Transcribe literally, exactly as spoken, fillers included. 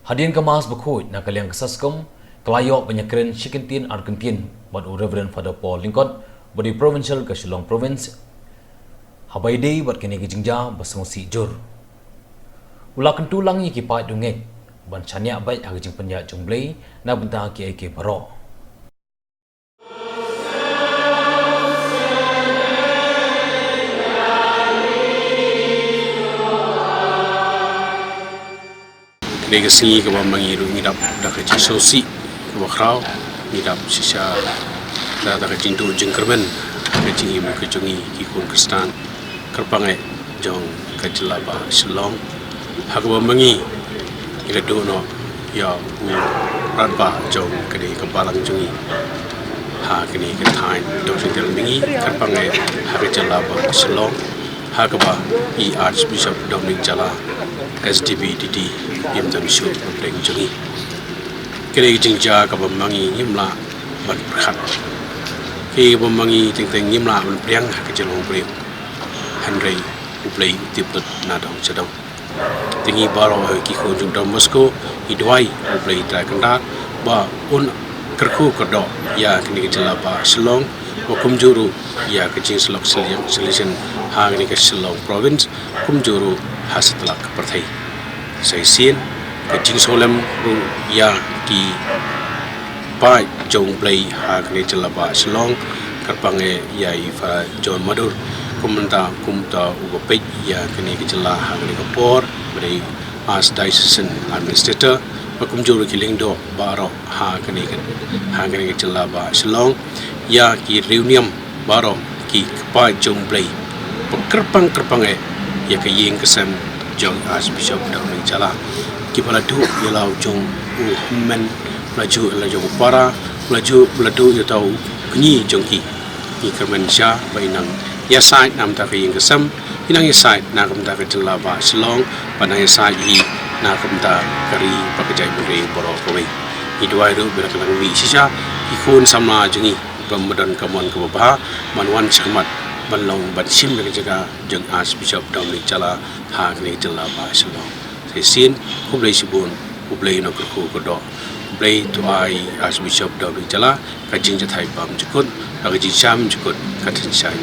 Hadien ka Mass bakhuid na ka liang ka SASCOM, ka la ïoh ban ïakren shi kyntien ar kyntien bad u Reverend Father Paul Lyngkot, bad u Provincial ka Shillong Province, haba ïadei bad kane ka jingjia ba sngewsih jur. U la kyntu lang ïa ki paid u ngeit ban shaniah beit ha ka jingpynïaid jong U Blei na bynta kiei kiei baroh. Kane ka sngi kaba ma ngi ruh ngi dap da ka jingsngewsih kaba khraw, ngi dap shisha da, da ka jingduh jingkyrmen ha ka jingim ka jong ngi ki khun Khristan kyrpang eh jong ka jylla ba Shillong, ha kaba ma ngi ngi la duh noh ïa u rangbah jong kane ka balang jong ngi ha kane ka thaiñ Dong Singtel ma ngi kyrpang eh ha ka jylla ba Shillong, ha kaba i Archbishop Dominic Jala, S D B D D, im don shuh na pdeng jong ngi. Kane ka jingjia kaba ma ngi ngim lah ban pyrkhat, kaba ma ngi teng teng ngim lah ban pdiang ha ka jinglong briew, hynrei U Blei u tip lut na dong sha dong. Te ngi baroh ki khun jong Don Bosco ngi duwai U Blei Trai Kynrad ba un kyrkhu kyrdoh ïa kane ka jylla ba Shillong, ba kumjuh ruh ïa ka jingsyllok sylliang sylliang ha kane ka Shillong Province, kumjuh ruh ha satlak ka pyrthei. Sa shisien ka jingsngewlem ruh ïa ki paid jong U Blei ha kane ka jylla ba Shillong, kyrpang eh ïa i Father John Madur, kumta kumta uba peit ïa kane ka jylla ha kane ka por, ba dei Archdiocesan Administrator, ba kumjuh ruh ki lyngdoh baroh ha kane ka, ha kane ka jylla ba Shillong, ïa ki riewniam baroh ki kpa jong U Blei, ba kyrpang kyrpang eh ïa ka ïing ka sem jong Archbishop Dominic Jala, kiba la duh ïa la u jong u hynmen, ba la duh ïa la jong u para, ba la duh, ba la duh ïa uta u kñi jong ki. Ngi kyrmen shisha ba i nang ïasaid na ka bynta ka ïing ka sem, i nang ïasaid na ka bynta ka jylla ba Shillong, bad nang ïasaid hi na ka bynta ka ri bad ka jaitbynriew baroh kawei. Ngi duwai ruh ba la ka nang mih shisha ki khun samla jong ngi, ba ym don ka mon kaba bha ban wan shakhmat ban long, ban shim ïa ka jaka jong Archbishop Dominic Jala ha kane ka jylla ba Shillong. Sa shisien, khublei shibun, U Blei un kyrkhu kyrdoh, U Blei to ai Archbishop Dominic Jala ka jingjahthait bymjukut, ka jingsngewsih bymjukut, ka tyngshaiñ.